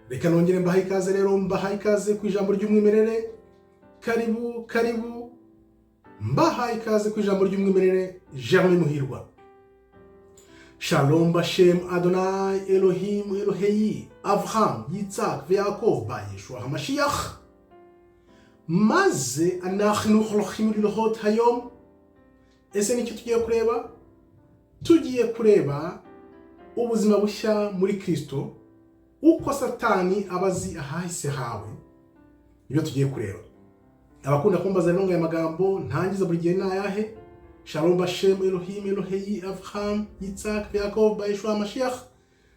Reka nongere mbahaye ikaze rero, mbahaye ikaze ku ijambo ry'umwimerere. Karibu, karibu, mbahaye ikaze ku ijambo ry'umwimerere. Germain Muhirwa. Shalom Bashem Adonai Elohim Eloheyi Avraham Yitzhak Yaakov ba Yeshua HaMashiach. Maze anachnu holochim lilhot hayom. Ese nicyo tugiye kureba? Tugiye kureba ubuzima bushya muri Kristo, uko Satani aba azi ahahise hawe. Nibyo tugiye kureba. Abakunda kumbaza rero ngo aya magambo ntangiza buri gihe ni ayahe? Shalom Bashem Elohim Eloheyi Avraham Yitzhak Yaakov ba Yeshua HaMashiach.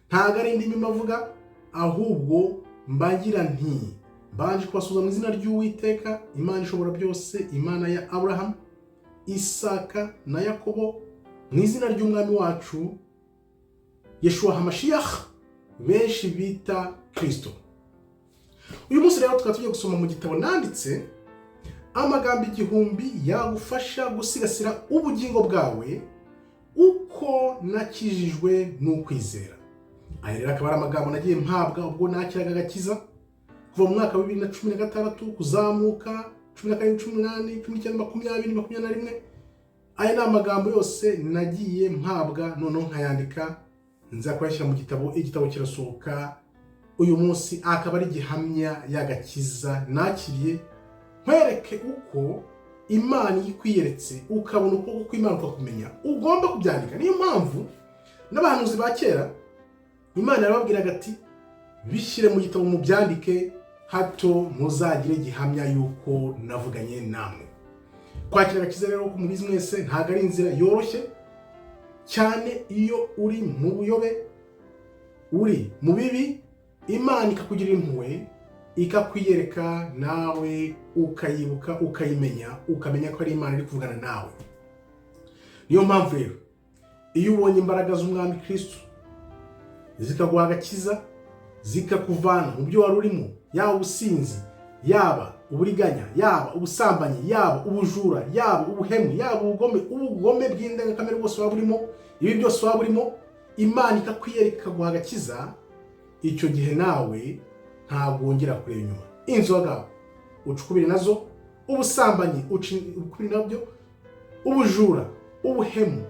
Ntabwo ari indimi mbavuga, ahubwo mbagira nti: mbanje kubasuhuza mu izina ry'Uwiteka Imana ishobora byose, Imana ya Aburahamu, Isaka na Yakobo, mu izina ry'Umwami wacu Yeshua HaMashiach, benshi bita Kristo. Uyu munsi rero tukaba tugiye gusoma mu gitabo nanditse, amagambo 1000 yagufasha gusigasira ubugingo bwawe, uko nakijijwe n'ukwizera. Aya rero akaba ari amagambo nagiye mpabwa ubwo nakiraga agakiza, kuva mu mwaka wa 2016 kuzamuka, 17, 18, 19, 20, 21. Aya ni amagambo yose nagiye mpabwa, noneho nkayandika, nza kuyashyira mu gitabo. Igitabo kirasohoka uyu munsi, akaba ari gihamya y'agakiza nakiriye. Nkwereke uko Imana iyo ikwiyeretse, ukabona ukuboko kw'Imana, ukakumenya, ugomba kubyandika. Niyo mpamvu n'abahanuzi ba kera Imana yarababwiraga ati: "Bishyire mu gitabo, mubyandike, hato muzagire gihamya y'uko navuganye namwe." Kwakira agakiza rero, ko mubizi mwese, ntabwo ari inzira yoroshye cyane. Iyo uri mu buyobe, uri mu bibi, Imana ikakugirira impuhwe, ikakwiyereka, nawe ukayibuka, ukayimenya, ukamenya ko ari Imana iri kuvugana nawe. Niyo mpamvu rero iyo ubonye imbaraga z'Umwami Kristo zikaguha agakiza, zikakuvana mu byo wari urimo, yaba ubusinzi, yaba uburiganya, yaba ubusambanyi, yaba ubujura, yaba ubuhemu, yaba ubugome, ubugome bw'indengakamere bwose waba urimo, ibi byose waba urimo, Imana ikakwiyereka, ikaguha agakiza, icyo gihe nawe ntabwo wongera kureba inyuma. Inzoga uca ukubiri nazo, ubusambanyi uca ukubiri nabyo, ubujura, ubuhemu,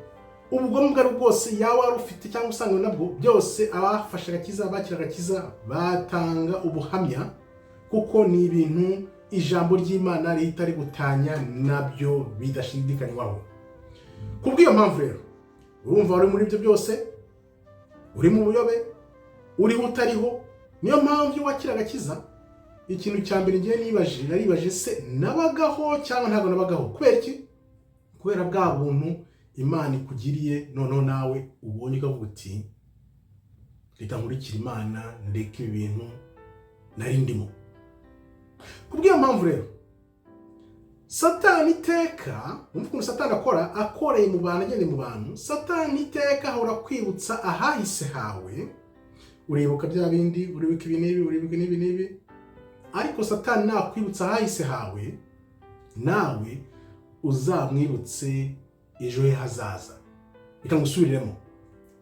ubugome ubwo ari bwo bwose yaba wari ufite cyangwa usanga nabwo, byose abafashe agakiza, bakira agakiza, batanga ubuhamya, kuko ni ibintu ijambo ry'Imana rihita rigutanya nabyo bidashidikanywaho. Kubw'iyo mpamvu rero, urumva wari muri ibyo byose, uri mu buyobe, uriho utariho. Niyo mpamvu iyo wakira agakiza, ikintu cya mbere ngiye nibaje, naribaje: se nabagaho cyangwa ntabwo nabagaho? Kubera iki? Kubera bwa buntu Imana ikugiriye, noneho nawe ubonye ukavuga uti: "Reka nkurikire Imana, ndeke ibi bintu nari ndimo." Kubw'iyo mpamvu rero, Satani iteka, wumva ukuntu Satani akora, akoreye mu bantu, agendeye mu bantu, Satani iteka ahora kwibutsa ahahise hawe. Uribuka bya bindi, uribuka ibi n'ibi, uribuka n'ibi n'ibi. Ariko Satani nakwibutsa ahahise hawe, nawe uzamwibutse ejo he hazaza. Reka ngusubiriremo: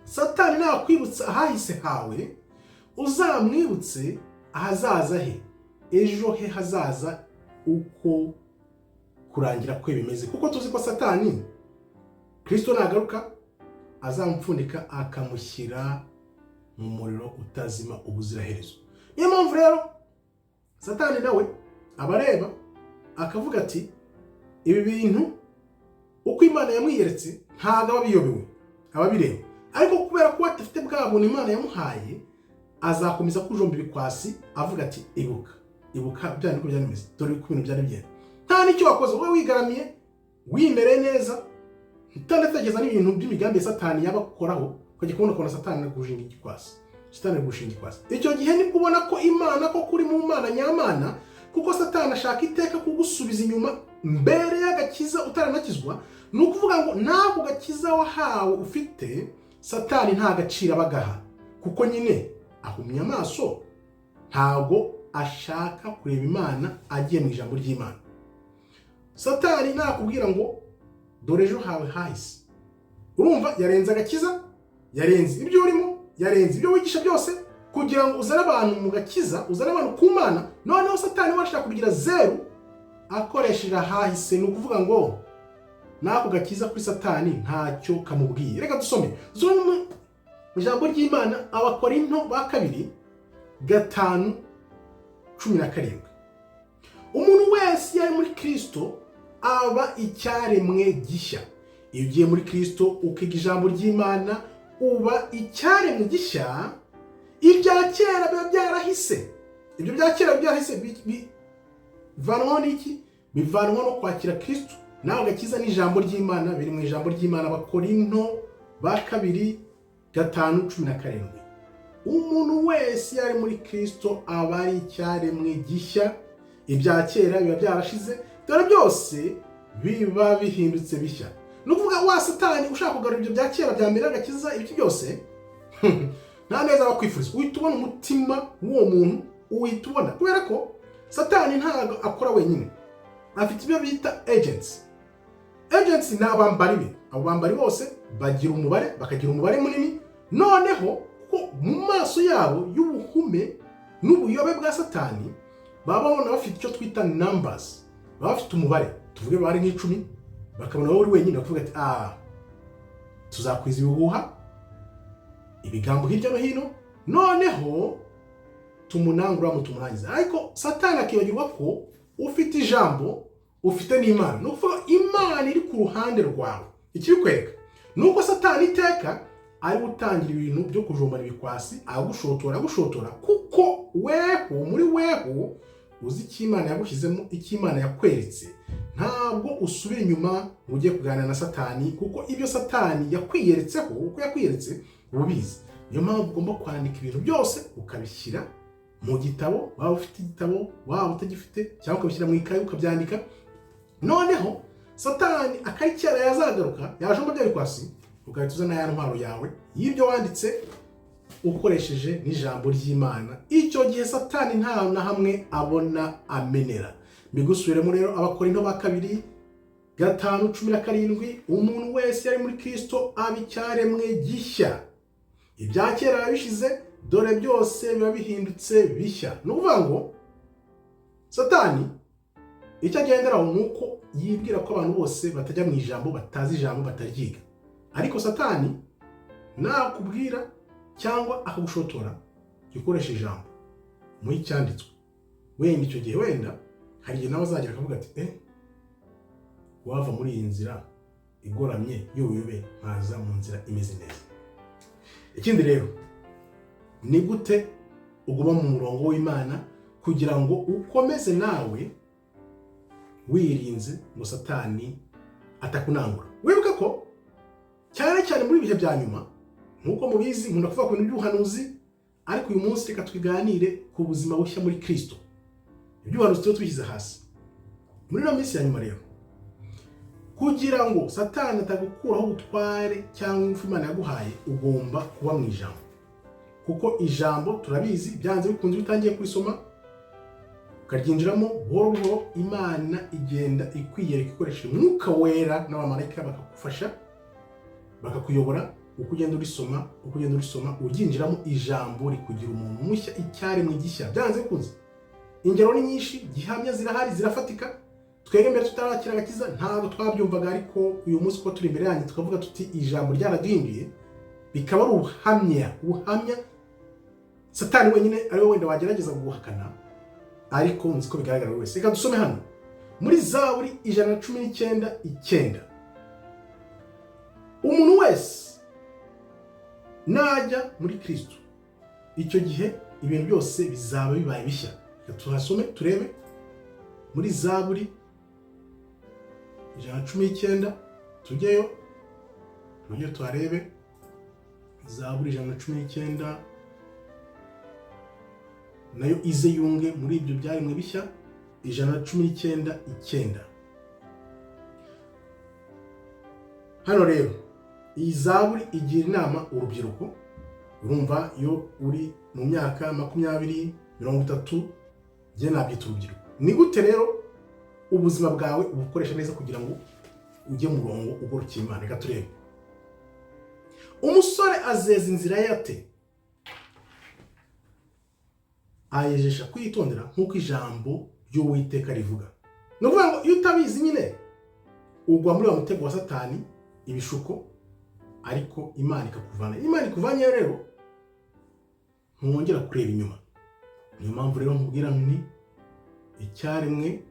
Satani nakwibutsa ahahise hawe, uzamwibutse ahazaza he, ejo he hazaza, uko kurangira kwe bimeze. Kuko tuzi ko Satani, Kirisito nagaruka, azamupfundika akamushyira mu muriro utazima ubuziraherezo. Niyo mpamvu rero Satani nawe aba areba akavuga ati: "Ibi bintu uko Imana yamwiyeretse ntabwo aba abiyobewe, aba abireba." Ariko kubera ko adafite bwa buntu Imana yamuhaye, azakomeza kujomba ibikwasi, avuga ati: "Ibuka, ibuka bya niko byari bimeze, dore uko ibintu byari bigenda." Nta n'icyo wakoze, wowe wigaramiye, wimereye neza, utanatekereza n'ibintu by'imigambi ya Satani yaba akoraho, ukajya kubona ukabona Satani ari gushinga igikwasi, Satani ari gushinga igikwasi. Icyo gihe nibwo ubona ko Imana koko uri mu Mana nyamana, kuko Satani ashaka iteka kugusubiza inyuma mbere y'agakiza, utaranakizwa. Ni ukuvuga ngo n'ako gakiza wahawe ufite, Satani nta gaciro aba agaha, kuko nyine ahumye amaso, ntabwo ashaka kureba Imana agiye mu ijambo ry'Imana. Satani nakubwira ngo: "Dore ejo hawe hahise," urumva yarenze agakiza, yarenze ibyo urimo, yarenze ibyo wigisha byose, kugira ngo agusubize inyuma. Kugira ngo uzane abantu mu gakiza, uzane abantu ku Mana. Noneho Satani we ashaka kubigira zeru akoresheje ahahise. Ni ukuvuga ngo n'ako gakiza kuri Satani ntacyo kamubwiye. Reka dusome mu ijambo ry'Imana, Abakorinto ba kabiri 5:17. Umuntu wese iyo ari muri Kirisito aba icyaremwe gishya. Iyo ugiye muri Kirisito, ukiga ijambo ry'Imana, uba icyaremwe gishya. Ibya kera biba byarahise. Ibyo bya kera biba byarahise bivanwaho n'iki? Bivanwaho no kwakira Kirisito nawe agakiza n'ijambo ry'Imana biri mu ijambo ry'Imana. Abakorinto ba kabiri 5:17. Umuntu wese iyo ari muri Kirisito aba ari icyaremwe gishya. Ibya kera biba byarashize, dore byose biba bihindutse bishya. Ni ukuvuga wa Satani ushaka kugarura ibyo bya kera bya mbere agakiza, ibyo byose nta neza aba akwifuriza. Uhita ubona umutima w'uwo muntu, uhita ubona, kubera ko Satani ntabwo akora wenyine, afite ibyo bita agents. Agents ni abambari be. Abo bambari bose bagira umubare, bakagira umubare munini. Noneho ko mu maso yabo y'ubuhume n'ubuyobe bwa Satani, baba babona bafite icyo twita numbers, baba bafite umubare, tuvuge bari nk'icumi, bakabona wowe uri wenyine, bakavuga ati: "Ah, tuzakwiza ibihuha, ibigambo hirya no hino, noneho tumunangura tumurangiza." Ariko Satani akibagirwa ko ufite ijambo, ufite n'Imana. Ni ukuvuga Imana iri ku ruhande rwawe. Ikibikwereka ni uko Satani iteka ari gutangira ibintu byo kujombana ibikwasi, agushotora, agushotora, kuko weho muri weho uzi icyo Imana yagushyizemo, icyo Imana yakweretse. Ntabwo usubira inyuma ngo ujye kuganira na Satani, kuko ibyo Satani yakwiyeretseho, uko yakwiyeretse, uba ubizi. Niyo mpamvu ugomba kwandika ibintu byose, ukabishyira mu gitabo, waba ufite igitabo, waba utagifite, cyangwa ukabishyira mu ikayi ukabyandika. Noneho Satani akaricyara yazagaruka yajomba bya bikwasi, ugahita uzana ya ntwaro yawe y'ibyo wanditse ukoresheje n'ijambo ry'Imana. Icyo gihe Satani nta na hamwe abona amenera. Mbigusubiremo rero, Abakorinto ba kabiri 5:17. Umuntu wese yari muri Kirisito aba icyaremwe gishya. Ibya kera biba bishize, dore byose biba bihindutse bishya. Ni ukuvuga ngo Satani icyo agenderaho ni uko yibwira ko abantu bose batajya mu ijambo, batazi ijambo, bataryiga. Ariko Satani nakubwira cyangwa akagushotora, jya ukoresha ijambo muri icyanditswe. Wenda icyo gihe, wenda hari igihe nawe azagera akavuga ati: "Eh, wava muri iyi nzira igoramye y'ubuyobe, nkaza mu nzira imeze neza." Ikindi rero, ni gute uguma mu murongo w'Imana kugira ngo ukomeze nawe wirinze ngo Satani atakunangura? Wibuke ko cyane cyane muri ibihe bya nyuma, nk'uko mubizi, nkunda kuvuga ku bintu by'ubuhanuzi, ariko uyu munsi reka tuganire ku buzima bushya muri Kirisito. Iby'ubuhanuzi tuba tubishyize hasi. Muri ino minsi ya nyuma rero, kugira ngo Satani atagukuraho ubutware cyangwa ingufu Imana yaguhaye, ugomba kuba mu ijambo, kuko ijambo turabizi, byanze bikunze iyo utangiye kurisoma, ukaryinjiramo buhoro buhoro, Imana igenda ikwiyereka ikoresheje Umwuka Wera n'abamarayika, bakagufasha, bakakuyobora. Uko ugenda urisoma, uko ugenda urisoma, uryinjiramo, ijambo rikugira umuntu mushya, icyaremwe gishya, byanze bikunze. Ingero ni nyinshi, gihamya zirahari, zirafatika. Twebwe mbere tutarakira agakiza ntabwo twabyumvaga, ariko uyu munsi ko turi imbere yanyu tukavuga tuti ijambo ryaraduhinduye, bikaba ari ubuhamya, ubuhamya Satani wenyine ari we wenda wagerageza guhakana, ariko nzi ko bigaragara buri wese. Reka dusome hano muri Zaburi 119:9. Umuntu wese najya muri Kristo, icyo gihe ibintu byose bizaba bibaye bishya. Reka tuhasome turebe muri Zaburi 119, tujyeyo tujye tuharebe. Zaburi 119 nayo ize yunge muri ibyo byaremwe bishya. 119:9. Hano rero iyi zaburi igira inama urubyiruko. Urumva iyo uri mu myaka 20, 30, njye nabyita urubyiruko. Ni gute rero ubuzima bwawe ubukoresha neza kugira ngo ujye mu murongo ugorokeye Imana? Reka turebe. Umusore azeza inzira ye ate? Ayejesha kuyitondera nk'uko ijambo ry'Uwiteka rivuga. Ni ukuvuga ngo iyo utabizi nyine ugwa muri wa mutego wa Satani, ibishuko, ariko Imana ikakuvana. Imana ikuvanyeyo rero, ntiwongera kureba inyuma. Niyo mpamvu rero nkubwira nti icyaremwe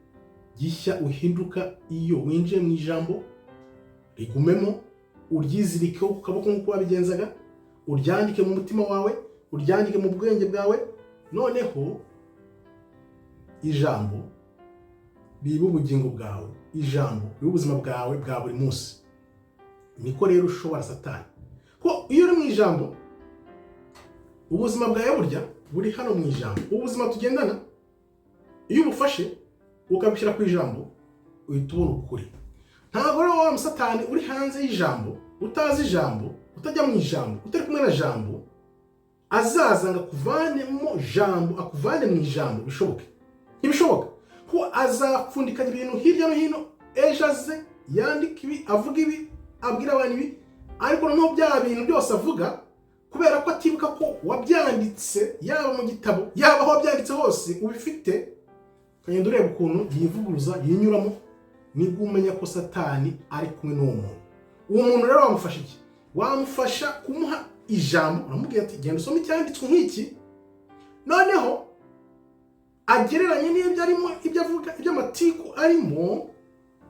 gishya uhinduka iyo winjiye mu ijambo. Rigumemo, uryizirikeho ku kaboko nk'uko wabigenzaga, uryandike mu mutima wawe, uryandike mu bwenge bwawe. Noneho ijambo riba ubugingo bwawe, ijambo riba ubuzima bwawe bwa buri munsi. Niko rero ushobora Satani, ko iyo uri mu ijambo, ubuzima bwawe burya buri hano mu ijambo. Ubuzima tugendana, iyo ubufashe ukabushyira ku ijambo, uhita ubona ukuri. Ntabwo rero wa musatani uri hanze y'ijambo, utazi ijambo, utajya mu ijambo, utari kumwe na jambo, azaza ngo akuvanemo jambo, akuvane mu ijambo, bishoboke? Ntibishoboka, kuko azapfundikanya ibintu hirya no hino. Ejo aze yandike ibi, avuga ibi, abwira abantu ibi, ariko noneho bya bintu byose avuga, kubera ko atibuka ko wabyanditse, yaba mu gitabo, yaba aho wabyanditse hose ubifite, ukagenda ureba ukuntu yivuguruza, yinyuramo, nibwo umenya ko Satani ari kumwe n'uwo muntu. Uwo muntu rero wamufasha iki? Wamufasha kumuha ijambo. Uramubwira ati: "Genda usome icyanditswe nk'iki," noneho agereranye n'ibyo arimo, ibyo avuga, ibyo amatiku arimo.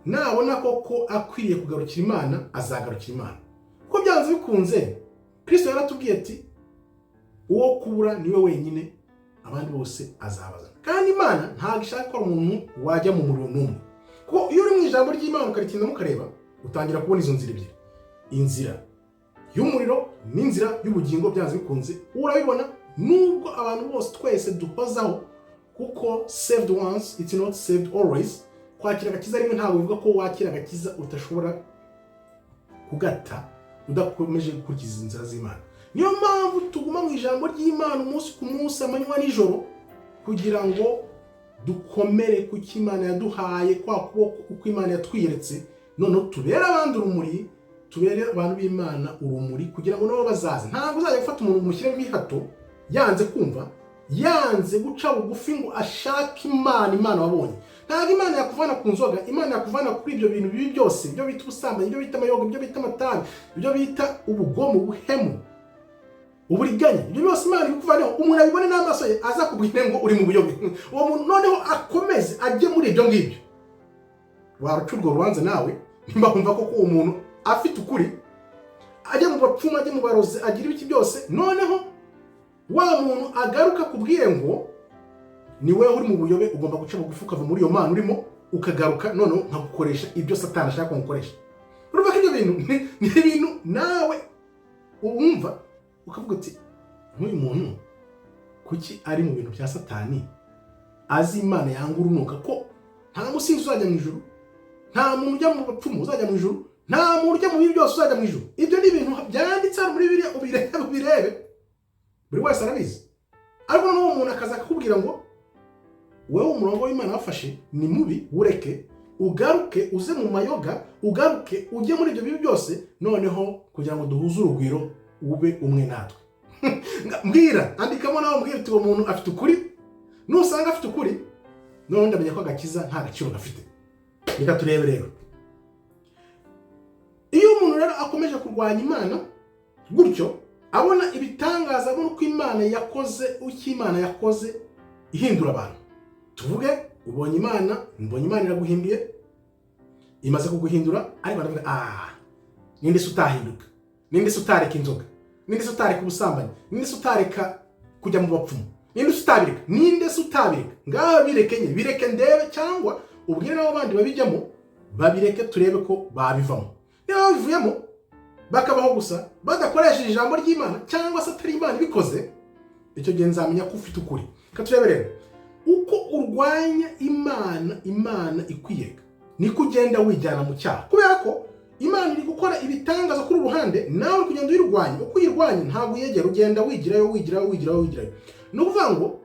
Nabona koko akwiriye kugarukira Imana, azagarukira Imana, kuko byanze bikunze Kirisito yaratubwiye ati: "Uwo kubura niwe wenyine, abandi bose azabaza." Kandi Imana ntabwo ishaka ko umuntu wajya mu muriro n'umwe, kuko iyo uri mu ijambo ry'Imana ukaritinda, mukareba, utangira kubona izo nzira ebyiri, inzira y'umuriro n'inzira y'ubugingo. Byanze bikunze urabibona, nubwo abantu bose twese duhozaho, kuko saved once, it's not saved always. Kwakira agakiza rimwe ntabwo bivuga ko wakira agakiza udashobora kugata udakomeje gukurikiza inzira z'Imana. Niyo mpamvu tuguma mu ijambo ry'Imana umunsi ku munsi, amanywa nijoro, kugira ngo dukomere ku cyo Imana yaduhaye, kwa kuboko uko Imana yatwiyeretse. Noneho tubere abandi urumuri, tubere abantu b'Imana urumuri, kugira ngo nabo bazaze. Ntabwo uzajya gufata umuntu umushyire mu mihato yanze kumva, yanze guca bugufi ngo ashake Imana. Imana wabonye, ntabwo Imana yakuvana ku nzoga, Imana yakuvana kuri ibyo bintu bibi byose, ibyo bita ubusambanyi, ibyo bita amayoga, ibyo bita amatabi, ibyo bita ubugomo, ubuhemu, uburiganya, ibyo byose Imana ibikuvaneho, umuntu abibone n'amaso ye, azakubwire ngo uri mu buyobe. Uwo muntu noneho akomeze ajye muri ibyo ngibyo. Waruca urwo rubanza nawe, nimba wumva ko uwo muntu afite ukuri, ajya mu bapfumu, ajye mu barozi, agira ibiki byose, noneho wa muntu agaruka akubwire ngo ni wowe uri mu buyobe, ugomba guca bugufi ukava muri iyo mana urimo, ukagaruka, noneho nkagukoresha ibyo Satani ashaka ko ngukoresha. Urumva ko ibyo bintu ni ibintu nawe wumva ukavuga uti: "Nk'uyu muntu kuki ari mu bintu bya Satani, azi Imana yanga urunuka?" Ko nta musinzi uzajya mu ijuru, nta muntu ujya mu bapfumu uzajya mu ijuru, nta muntu ujya mu bibi byose uzajya mu ijuru. Ibyo ni ibintu byanditse hano muri Bibiliya, ubirebe, ubirebe, buri wese arabizi. Ariko noneho uwo muntu akaza akakubwira ngo wowe umurongo w'Imana wafashe ni mubi, wureke, ugaruke uze mu mayoga, ugaruke ujye muri ibyo bibi byose, noneho kugira ngo duhuze urugwiro, ube umwe natwe. Mbwira, andikamo nawe, mbwira uti: "Uwo muntu afite ukuri?" Nusanga afite ukuri, noneho ndamenya ko agakiza nta gaciro gafite. Reka turebe rero. Iyo umuntu rero akomeje kurwanya Imana gutyo, abona ibitangaza, abona uko Imana yakoze, uko Imana yakoze ihindura abantu. Tuvuge ubonye Imana, mbonye Imana iraguhinduye, imaze kuguhindura, ariko ndavuga: "Ah, ninde se utahinduka? Ninde se utareka inzoga? Ninde se utareka ubusambanyi? Ninde se utareka kujya mu bapfumu? Ninde se utabireka? Ninde se utabireka? Ngaho bireke nye, bireke ndebe, cyangwa ubwire n'abo bandi babijyamo babireke, turebe ko babivamo." Niba babivuyemo bakabaho gusa badakoresheje ijambo ry'Imana, cyangwa se atari Imana ibikoze, icyo gihe nzamenya ko ufite ukuri. Reka turebe rero. Uko urwanya Imana, Imana ikwiyereka, niko ugenda wijyana mu cyaha, kubera ko Imana iri gukora ibitangaza kuri uru ruhande, nawe uri kugenda uyirwanya. Uko uyirwanya, ntabwo uyegera, ugenda wigirayo, wigirayo, wigirayo, wigirayo. Ni ukuvuga ngo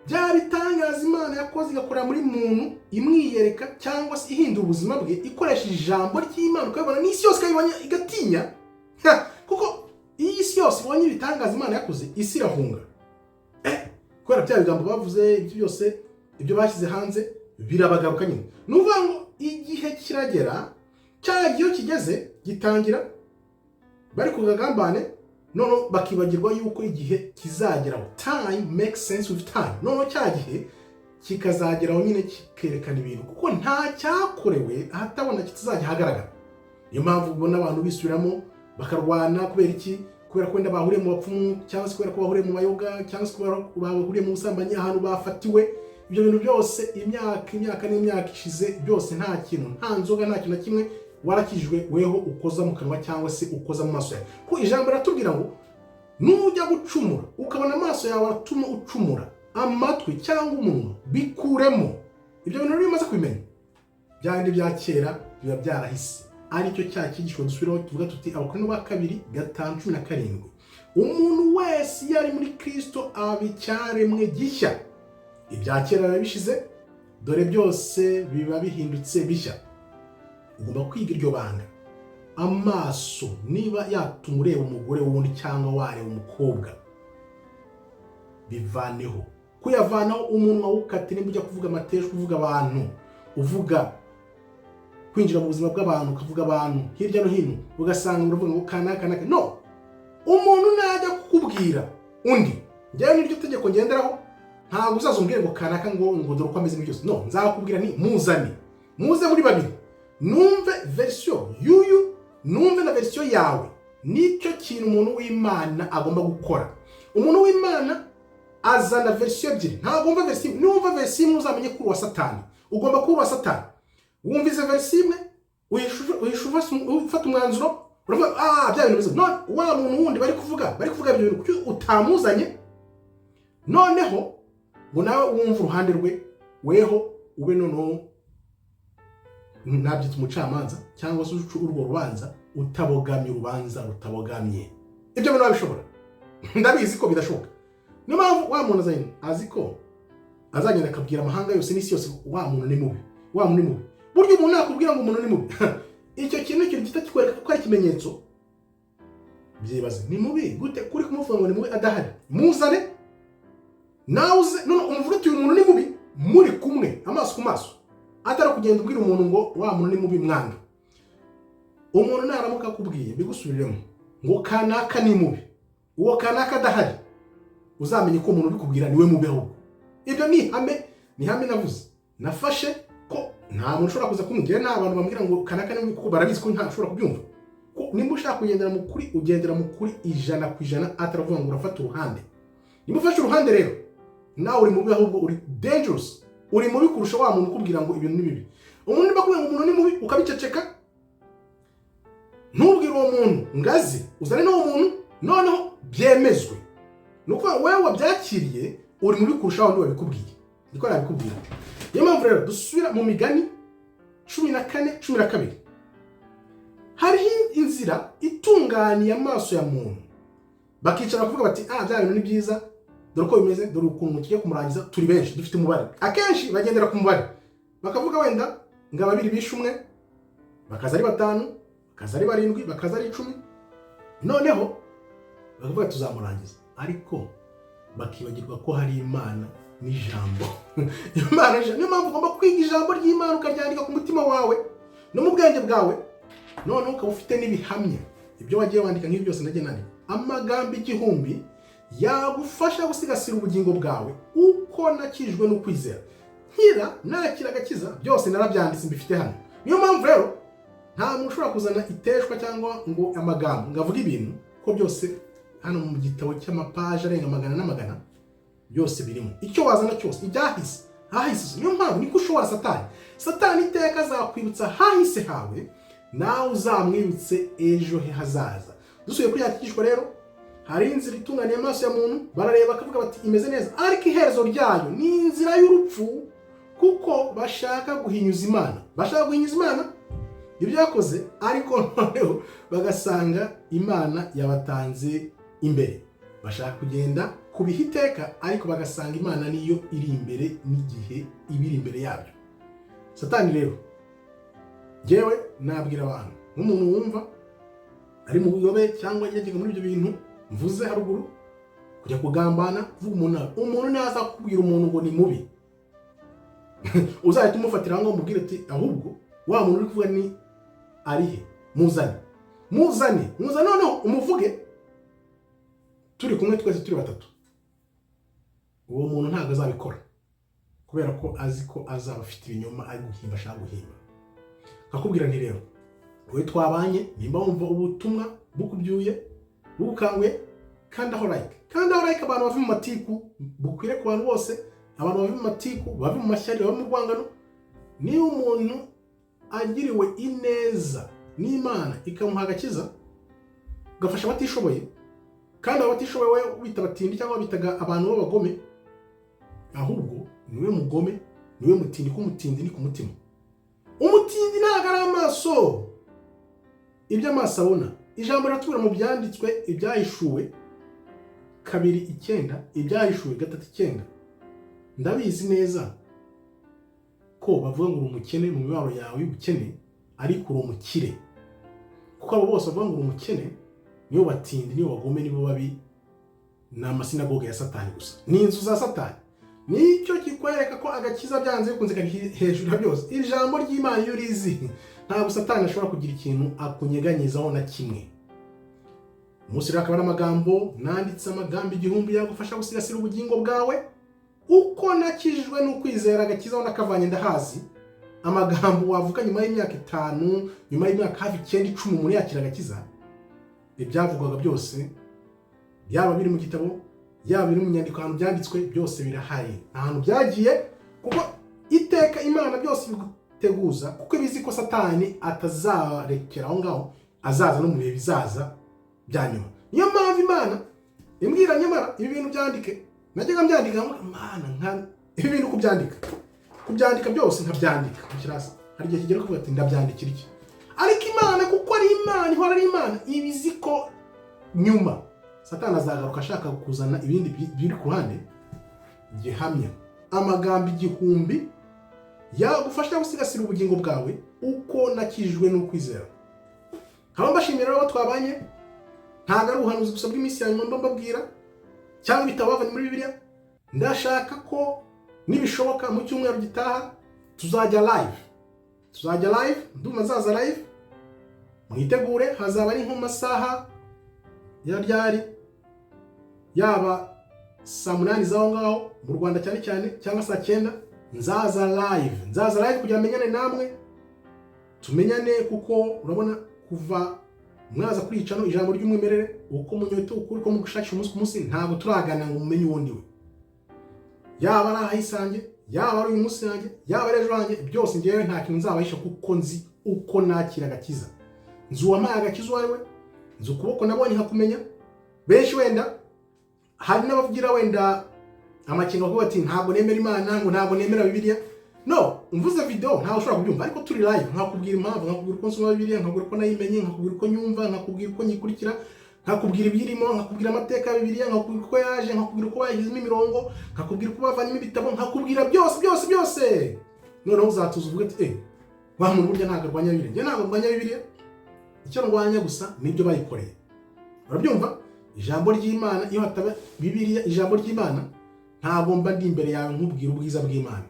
bya bitangaza Imana yakoze, igakorera muri muntu, imwiyereka cyangwa se ihindura ubuzima bwe ikoresheje ijambo ry'Imana, ukabibona n'isi yose ikabibona igatinya. Kuko iyo isi yose ibonye ibitangaza Imana yakoze, isi irahunga. Kubera bya bigambo bavuze, ibyo byose, ibyo bashyize hanze birabagaruka nyine. Ni ukuvuga ngo igihe kiragera, cya gihe iyo kigeze gitangira bari ku kagambane, noneho bakibagirwa yuko igihe kizageraho. Time makes sense with time. Noneho cya gihe kikazageraho nyine, kikerekana ibintu, kuko nta cyakorewe ahatabona kitazajya ahagaragara. Niyo mpamvu ubona abantu bisubiramo bakarwana. Kubera iki? Kubera ko wenda bahuriye mu bapfumu, cyangwa se kubera ko bahuriye mu mayoga, cyangwa se kubera ko bahuriye mu busambanyi, ahantu bafatiwe ibyo bintu byose, imyaka, imyaka n'imyaka ishize, byose nta kintu, nta nzoga, nta kintu na kimwe warakijwe weho ukoza mu kanwa cyangwa se ukoza mu maso yawe. Ko ijambo riratubwira ngo nujya gucumura ukabona amaso yawe aratuma ucumura, amatwi cyangwa umunwa, bikuremo. Ibyo bintu rero iyo umaze kubimenya, bya bindi bya kera biba byarahise. Aricyo cya cyigisho dusubiraho tuvuga tuti Abakorinto ba kabiri 5:17: umuntu wese iyo ari muri Kristo aba icyaremwe gishya, ibya kera biba bishize, dore byose biba bihindutse bishya. Ugomba kwiga iryo banga. Amaso niba yatuma ureba umugore wundi cyangwa wareba umukobwa, bivaneho. Kuyavanaho, umunwa wukate. Nimba ujya kuvuga amateshwa, uvuga abantu, uvuga kwinjira mu buzima bw'abantu, ukavuga abantu hirya no hino, ugasanga uravuga ngo kanaka kanaka. No umuntu najya kukubwira undi, njyewe niryo tegeko ngenderaho, ntabwo uzaza umbwire ngo kanaka ngo dore uko ameze byose. No nzakubwira nti muzane, muze muri babiri, numve version y'uyu, numve na version yawe. Nicyo kintu umuntu w'Imana agomba gukora. Umuntu w'Imana azana version ebyiri, ntabwo wumva version imwe. Niwumva version imwe, uzamenye ko uri uwa Satani. Ugomba kuba uwa Satani. Wumvise version imwe, ufata umwanzuro, uravuga: "Ah, bya bintu bimeze." None wa muntu wundi bari kuvuga ibyo bintu, kuki utamuzanye noneho ngo nawe wumve uruhande rwe, weho ube noneho nabyita umucamanza, cyangwa se uca urwo rubanza utabogamye, urubanza rutabogamye? Ibyo bintu wabishobora? Ndabizi ko bidashoboka. Niyo mpamvu wa muntu azanye azi ko azagenda akabwira amahanga yose n'isi yose: "Wa muntu ni mubi, wa muntu ni mubi." Burya umuntu nakubwira ngo umuntu ni mubi, icyo kintu ni ikintu gihita kikwereka ko ari ikimenyetso. Byibaze, ni mubi gute kuri kumuvuga ngo ni mubi adahari? Muzane nawe uze none umuvuge uti: "Uyu muntu ni mubi," muri kumwe amaso ku maso, atari kugenda ubwira umuntu ngo wa muntu ni mubi, mwanga. Umuntu naramuka akubwiye, mbigusubiriremo, ngo kanaka ni mubi, uwo kanaka adahari, uzamenye ko umuntu ubikubwira niwe mubi ahubwo. Ibyo ni ihame, ni ihame navuze nafashe ko nta muntu ushobora kuza kumbwira, nta bantu bambwira ngo kanaka ni mubi, kuko barabizi ko ntashobora kubyumva. Ko nimba ushaka kugendera mu kuri, ugendera mu kuri 100%, ataravuga ngo urafata uruhande. Nimba ufashe uruhande rero, nawe uri mubi ahubwo, uri dangerous, uri mubi kurusha wa muntu ukubwira ngo ibintu ni bibi. Umuntu niba akubwira ngo umuntu ni mubi, ukabiceceka, ntubwire uwo muntu ngazi, uzane n'uwo muntu noneho byemezwe, ni ukuvuga wowe wabyakiriye uri mubi kurusha wa wundi wabikubwiye. Niko nabikubwira. Niyo mpamvu rero dusubira mu Migani 14:12: hariho inzira itunganiye amaso ya muntu. Bakicara bakavuga bati: "Ah, bya bintu ni byiza, dore uko bimeze, dore ukuntu tugiye kumurangiza, turi benshi, dufite umubare." Akenshi bagendera ku mubare, bakavuga wenda ngo babiri bishe umwe, bakaza ari batanu, bakaza ari barindwi, bakaza ari 10, noneho bakavuga tuzamurangiza. Ariko bakibagirwa ko hari Imana n'ijambo, Imana n'ijambo. Niyo mpamvu ugomba kwiga ijambo ry'Imana, ukaryandika ku mutima wawe no mu bwenge bwawe, noneho ukaba ufite n'ibihamya ibyo wagiye wandika. Nk'ibi byose nagiye nandika, amagambo 1000 yagufasha gusigasira ubugingo bwawe. Uko nakijwe no kwizera, nkira nakira agakiza, byose narabyanditse, mbifite hano. Niyo mpamvu rero nta muntu ushobora kuzana iteshwa cyangwa ngo amagambo ngo avuge ibintu, ko byose hano mu gitabo cy'amapaje arenga magana n'amagana byose birimo. Icyo wazana cyose, ibyahise, hahise. Niyo mpamvu niko ushobora Satani. Satani iteka azakwibutsa hahise hawe, nawe uzamwibutse ejo he hazaza. Dusubiye kuri ya cyigishwa rero, hari inzira itunganiye amaso ya muntu, barareba bakavuga bati imeze neza, ariko iherezo ryayo ni inzira y'urupfu, kuko bashaka guhinyuza Imana, bashaka guhinyuza Imana ibyo yakoze, ariko noneho bagasanga Imana yabatanze imbere. Bashaka kugenda kubiha iteka, ariko bagasanga Imana niyo iri imbere n'igihe ibiri imbere yabyo. Satani rero, ngewe nabwira abantu, nk'umuntu wumva ari mu buyobe cyangwa yajyaga muri ibyo bintu mvuze haruguru, Kujya kugambana, kuvuga umuntu nabi. Umuntu naza kukubwira umuntu ngo ni mubi, uzahita umufatira aho ngaho, umubwire ati: "Ahubwo wa muntu uri kuvuga ni arihe? Muzane, muzane, muzane." Noneho umuvuge turi kumwe twese, turi batatu. Uwo muntu ntabwo azabikora, kubera ko azi ko azaba afite ibinyoma ari guhimba, ashaka guhimba. Nkakubwira nti rero wowe twabanye, nimba wumva ubutumwa bukubyuye, bugukanguye, kandi aho like, kandi aho like. Abantu bave mu matiku, bukwire ku bantu bose. Abantu bave mu matiku, bave mu mashyari, bave mu rwangano. Niba umuntu agiriwe ineza n'Imana, ikamuha agakiza, ugafasha abatishoboye, kandi abo batishoboye wowe wita abatindi cyangwa bitaga abantu b'abagome, ahubwo niwe mugome, niwe mutindi, ko umutindi ni ku mutima. Umutindi ntabwo ari amaso, ibyo amaso abona. Ijambo riratubwira mu byanditswe, Ibyahishuwe 2:9, Ibyahishuwe 3:9: "Ndabizi neza ko bavuga ngo uri umukene mu mibabaro yawe y'ubukene, ariko uri umukire." Kuko abo bose bavuga ngo uri umukene nibo batindi, nibo bagome, nibo babi, ni amasinagoge ya Satani gusa, ni inzu za Satani. Nicyo kikwereka ko agakiza byanze bikunze kari hejuru ya byose. Iri jambo ry'Imana iyo urizi, ntabwo Satani ashobora kugira ikintu akunyeganyizaho na kimwe. Umunsi rero akaba ari amagambo nanditse, amagambo 1000 yagufasha gusigasira ubugingo bwawe. Uko nakijijwe n'ukwizera, agakiza aho nakavanye ndahazi. Amagambo wavuga nyuma y'imyaka 5, nyuma y'imyaka hafi 9, 10 umuntu yakira agakiza, ibyavugwaga byose, byaba biri mu gitabo, yaba biri mu nyandiko, ahantu byanditswe byose birahari, nta hantu byagiye, kuko iteka Imana byose ibiguteguza, kuko ibizi ko Satani atazarekera aho ngaho, azaza no mu bihe bizaza bya nyuma. Niyo mpamvu Imana imbwira: "Nyamara ibi bintu byandike." Najyaga mbyandika nkavuga: "Mana, nka ibi bintu kubyandika byose nkabyandika nkushyira hasi." Hari igihe kigera kuvuga ati: "Ndabyandikira iki?" Ariko Imana, kuko ari Imana, ihora ari Imana, iba izi ko nyuma Satani azagaruka ashaka kuzana ibindi biri ku ruhande. Gihamya, amagambo 1000 yagufasha gusigasira ubugingo bwawe, uko nakijijwe n'ukwizera. Nkaba mbashimira rero abo twabanye. Ntabwo ari ubuhanuzi gusa bw'iminsi ya nyuma mba mbabwira cyangwa ibitabo bavanye muri Bibiliya. Ndashaka ko nibishoboka mu cyumweru gitaha tuzajya live, tuzajya live. Ndumva nzaza live, mwitegure. Hazaba ari nko mu masaha ya ryari, yaba saa 8 z'aho ngaho mu Rwanda cyane cyane, cyangwa saa 9. Nzaza live, nzaza live kugira menyane namwe, tumenyane, kuko urabona kuva mwaza kuri icano Ijambo ry'Umwimerere, uko munyota ukuri ko mugushakisha umunsi ku munsi, ntabwo turaganira ngo mumenye uwo ndiwe. Yaba ari ahahisange, yaba ari uyu munsi yanjye, yaba ari ejo hanjye, byose ngewe nta kintu nzabahisha, kuko nzi uko nakira agakiza, nzi uwampaye agakiza uwo ari we, nzi ukuboko nabonye nkakumenya. Benshi wenda hari n'abavugira wenda amakenga, bavuga bati: "Ntabwo nemera Imana," ngo "ntabwo nemera Bibiliya." No mvuze video ntawe ushobora kubyumva, ariko turi live nkakubwira impamvu, nkakubwira uko nsoma Bibiliya, nkakubwira uko nayimenye, nkakubwira uko nyumva, nkakubwira uko nyikurikira, nkakubwira ibiyirimo, nkakubwira amateka ya Bibiliya, nkakubwira uko yaje, nkakubwira uko bayishyizemo imirongo, nkakubwira uko bavanyemo ibitabo, nkakubwira byose, byose, byose. Noneho uzatuza uvuge ati: "Eh, wa muntu burya ntabwo arwanya Bibiliya." Njye ntabwo ndwanya Bibiliya, icyo ndwanya gusa nibyo bayikoreye. Urabyumva? Ijambo ry'Imana, iyo hataba Bibiliya, ijambo ry'Imana, ntabwo mba ndi imbere yawe nkubwira ubwiza bw'Imana.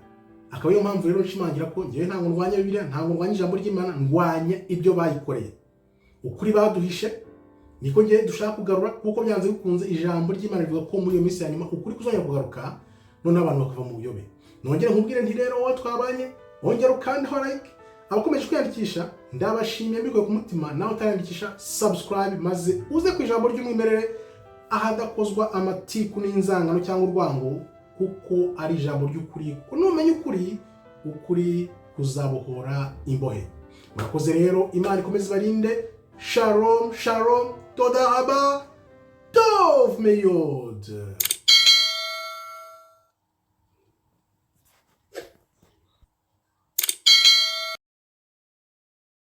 Akaba ariyo mpamvu rero nshimangira ko ngewe ntabwo ndwanya Bibiliya, ntabwo ndwanya ijambo ry'Imana, ndwanya ibyo bayikoreye. Ukuri baduhishe niko ngewe dushaka kugarura, kuko byanze bikunze ijambo ry'Imana rivuga ko muri iyo minsi ya nyuma ukuri kuzongera kugaruka, noneho abantu bakava mu buyobe. Nongere nkubwire nti rero wowe twabanye, wongere ukandeho like. Abakomeje kwiyandikisha ndabashimiye mbikuye ku mutima. Nawe utariyandikisha, subscribe, maze uze ku Ijambo ry'Umwimerere, ahadakozwa amatiku n'inzangano cyangwa urwango, kuko ari ijambo ry'ukuri. Kuko numenya ukuri, ukuri kuzabohora imbohe. Murakoze rero, Imana ikomeze ibarinde. Shalom, shalom, toda raba, tov meyod.